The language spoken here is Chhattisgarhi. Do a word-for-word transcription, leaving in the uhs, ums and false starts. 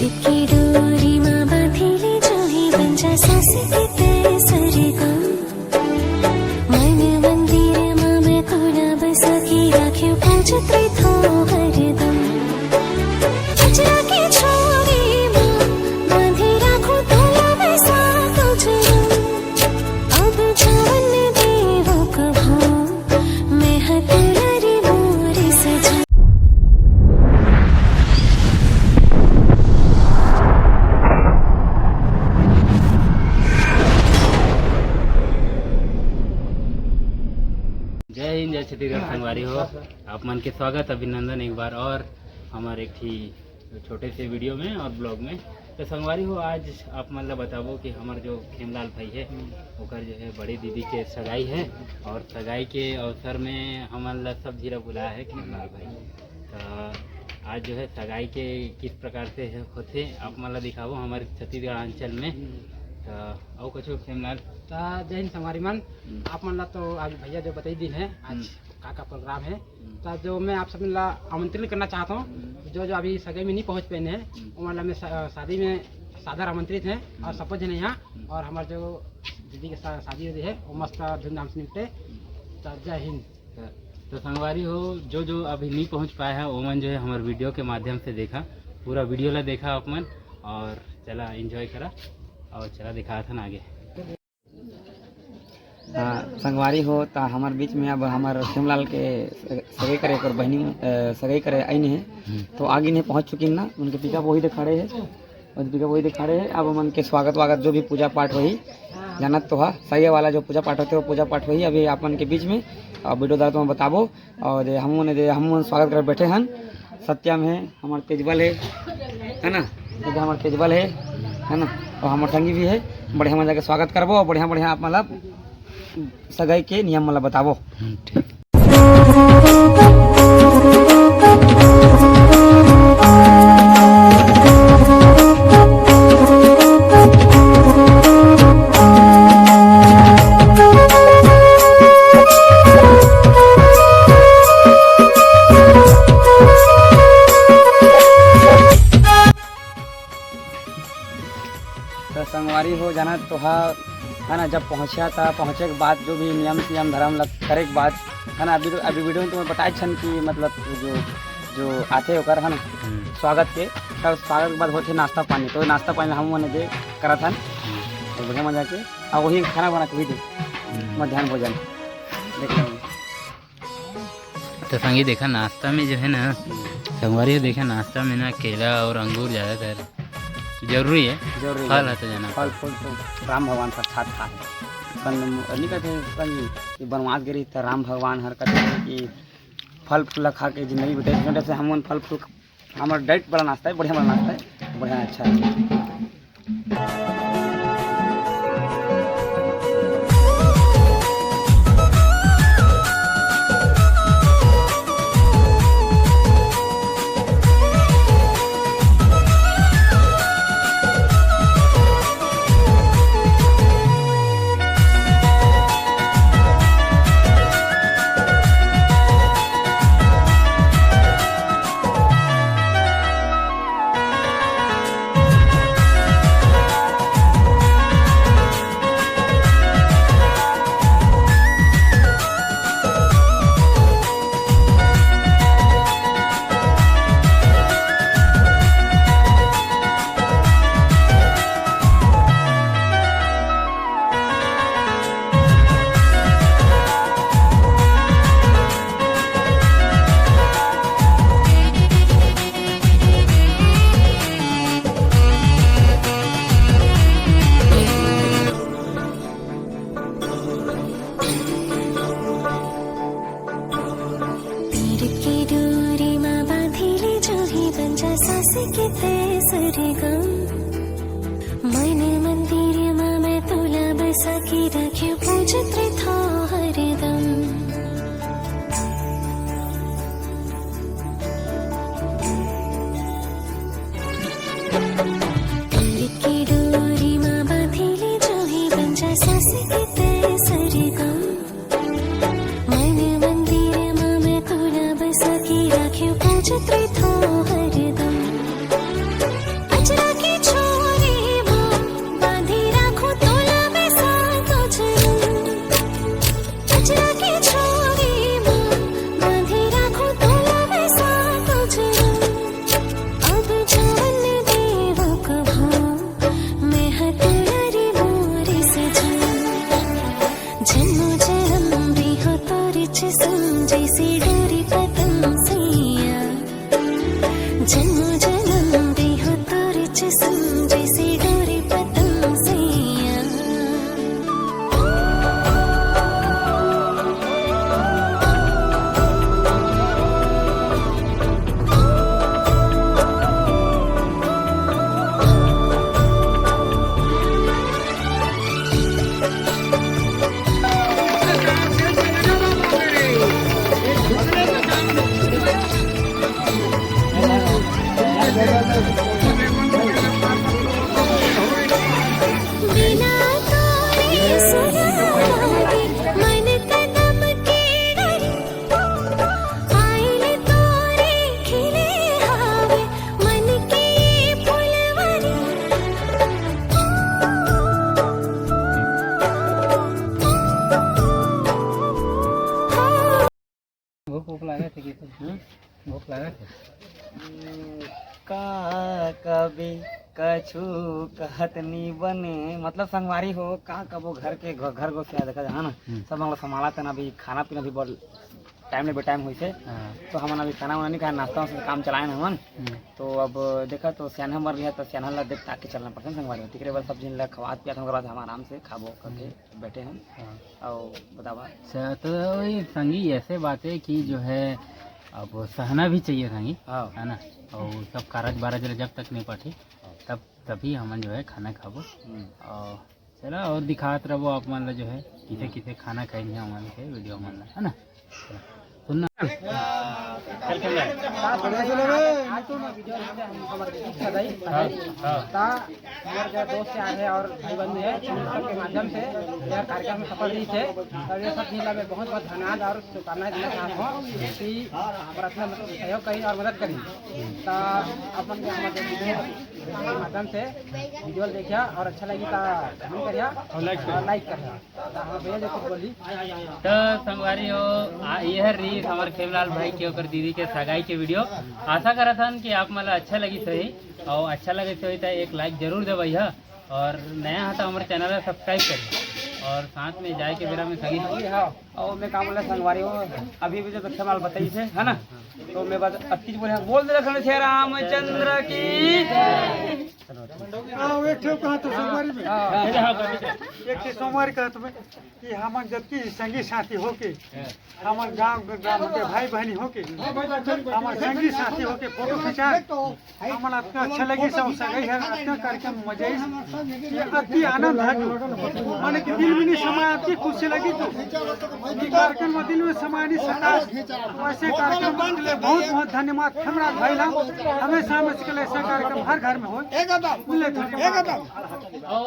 के डोरी मा बांधी ले जो ही बन जा सास के तय सरगम। मन मंदिर मा मैं तोला बसा के राख्यो पूजत रहिथो हरदम। चचरा के छोरी मा बांधी राखो तोला बसा तुझे। अब जावन देवो कभू मैं हा तोला रे मोर सजन। जय हिंद, जय छत्तीसगढ़ संगवारी हो। आप मन के स्वागत, अभिनंदन एक बार और हमारे एक ठी छोटे से वीडियो में और ब्लॉग में। तो संगवारी हो, आज आप मन ला बताबो कि हमर जो खेमलाल भाई है, ओकर जो है बड़ी दीदी के सगाई है और सगाई के अवसर में हमन ला सब झिरा बुलाया है खेमलाल भाई। तो आज जो है सगाई के किस प्रकार से है, होथे, आप मन ला दिखाबो हमारे छत्तीसगढ़ अंचल में। तो अउ कुछ खेमलाल? तो जय हिंद संगवारी मन, हम्म। आप मन ला तो आज भैया जो बताई दिन है आज हम्म। का का प्रोग्राम है। हम्म। तो जो मैं आप सब ला आमंत्रित करना चाहता हूँ, हम्म। जो जो अभी सगाई में नहीं पहुँच पाए हैं, हम्म। वो मतलब मैं शा-, शादी में सादर आमंत्रित हैं और हम्म। सब जने यहाँ हम्म। और हमारे जो दीदी के शा-, शादी होती है वो मस्त धूमधाम से निपटे। हम्म। तो जय हिंद। तो, तो संगवारी हो, जो जो अभी नहीं पहुँच पाया है, वो मन जो है हमारे वीडियो के माध्यम से देखा, पूरा वीडियो ला देखा आप मन और चला एंजॉय करा और चला दिखात हन आगे। हाँ, संगवारी हो, त हमर बीच में अब हमर खेमलाल के सगाई करे, ओकर बहिनी, अ, सगाई करे आइन हे। हम्म। तो आगे नहीं पहुँच चुकिन ना, उनके पिकअप वही दे खड़े है, और पिकअप वही दे खड़े है। अब मन के स्वागत वागत जो भी पूजा पाठ वही जानत तो हा, सही वाला जो पूजा पाठ होते वो पूजा पाठ वही अभी आप मन के बीच में, और वीडियो द्वारा तुम बताबो। और ये हमन, ये हमन स्वागत कर बैठे हन। सत्यम है, हमार तेजबल है, है ना? ये हमार तेजबल है, है ना? और हमार संगी भी है। बढ़िया मजा के स्वागत करबो और बढ़िया बढ़िया आप मतलब सगाई के नियम मतलब बताबो। हम्म, ठीक। तो संगवारी हो जाना तो हा, है ना, जब पहुँचा था, पहुँचे के बाद जो भी नियम सियम धर्म लग करे के बाद, है ना, अभी, अभी वीडियो में तुम्हें बताए छन कि मतलब जो, जो आथे ओकर, है ना, हम्म। स्वागत के, तब स्वागत के बाद होथे नाश्ता पानी। तो नाश्ता पानी हम मने जे करत हन, हम्म। तो बढ़िया मजा के, और वही खाना बना के भी दे, हम्म। मध्यान्ह भोजन देख लेंगे। तो संगी देखा नाश्ता में जो है ना, संगवारी हो देखा नाश्ता में ना केला और अंगूर ज़्यादातर जरूरी है। जरूरी फल है। है तो जाना। फल फूल तो राम भगवान साक्षात खाए। कन नहीं कहते संगी कि बनवास गिरी तो राम भगवान हर कहते हैं कि फल फूल ला खा के जिंदगी बिताई। छोटे से हम फल फूल, हमारा डाइट बड़ा नाश्ता है, बढ़िया बड़ा नाश्ता है, बढ़िया अच्छा है। पीर के डोरी मा बांधी ले जो ही बन जा सास के तय सरगम। मन मंदिर मा मैं तोला बसा के राख्यो पूजत रहिथो हरदम। पीर के डोरी मा बांधी ले जो ही बन जा सास के तय सरगम। मन मंदिर मा मैं तोला बसा के राख्यो पूजत रहिथो हरदम। अचरा जैसे डोरी पतंग सैया। बिना तोरे सुना लागे मन कदम के डरी, आइल तोरे खिले हावे मन के फुलवरी। भूख, भूख लागत हे कि? हम्म? भूख लागत हे। हम्म, का कबे कछु कहत नी बने, मतलब संगवारी हो, का कबो घर के घ-, घर गोसिया देखा जा, है ना? हम्म। सब मतलब संभालत हे ना, अभी खाना पीना भी बड़ टाइम ले बेटाइम होइस हे। हाँ। तो हमन अभी खाना वाना नहीं खाए, नाश्ता वास्ता काम चलाए ना हमन। हम्म। तो अब देखा तो सियान हमर भी है, तो सियान ला देख ताक के चलना पड़ता है संगवारी हो। तेकरे बाद सब झिन ला खवात पियात हम, ओकर बाद हम आराम से खाबो करके हम्म। बैठे हन। हाँ। अउ बतावा। स-, तो वही संगी, ऐसे बात है कि जो है, अब सहना भी चाहिए संगी, हाँ। है ना? और सब कारज बारज ला जब तक नहीं पठे, तब, तभी हमन जो है खाना खाबो। हम्म। और चला, और दिखात रहो आप मन ला जो है, किसे हम्म। किसे खाना खाएंगे हमन के वीडियो मन ला, है ना? सुनना। आज बढ़िया से लगे। आज तो मैं वीडियो लेके हम हमारे दीदी का दाई, हाँ, हाँ। ता हमारे जो दोस्त यार है और भाई बंधु है, उनके माध्यम से यह कार्यक्रम में सफल रही थे। और ये सब जिला में बहुत बहुत धन्यवाद और शुभकामनाएं देना चाहता हूँ कि हमारा इतना मतलब सहयोग करी और मदद करी। ता अपन के हमारे वीडियो के माध्यम से वीडियो देखिया और अच्छा लगी ता कमेंट करिया और लाइक करिया। और लाइक करिया। तो संगवारी हो, आ, यह रही हमारे खेमलाल भाई के ओकर दीदी के सगाई के वीडियो। आशा करत हन कि आप मन ला अच्छा लगिस होही, और अच्छा लगिस होही तो एक लाइक जरूर दे भैया, और नया है तो हमारे चैनल ला सब्सक्राइब करिए, और साथ में जाए के बेरा में संगी, हाँ, और मैं काम बोला संगवारी हो, अभी भी जो खेमलाल बताइस हे, है ना, तो मैं बस अतकी बोले, बोल दे लखन से रामचंद्र की। हाँ, एक ठो कहा तो सोमवारी में। हाँ। एक ठो सोमवारी कहा तो मैं, कि हमन जतकी संगी साथी होके, हमन गांव, गांव के भाई बहनी होके, हमन संगी साथी होके फोटो खिंचा, हमन अतना अच्छा लगी, सब सगाई है, अतना कार्यक्रम मजा आई, ये अति आनंद है, माने कि दिल में नहीं समाया, अति खुशी लगी तो ये कार्यक्रम में दिल में समाया नहीं सका। वैसे कार्यक्रम के लिए बहुत बहुत धन्यवाद खेमराज भाई ला, हमेशा हमेशा के लिए ऐसा कार्यक्रम हर घर में हो। एकदम, मिले धन्यवाद। एकदम।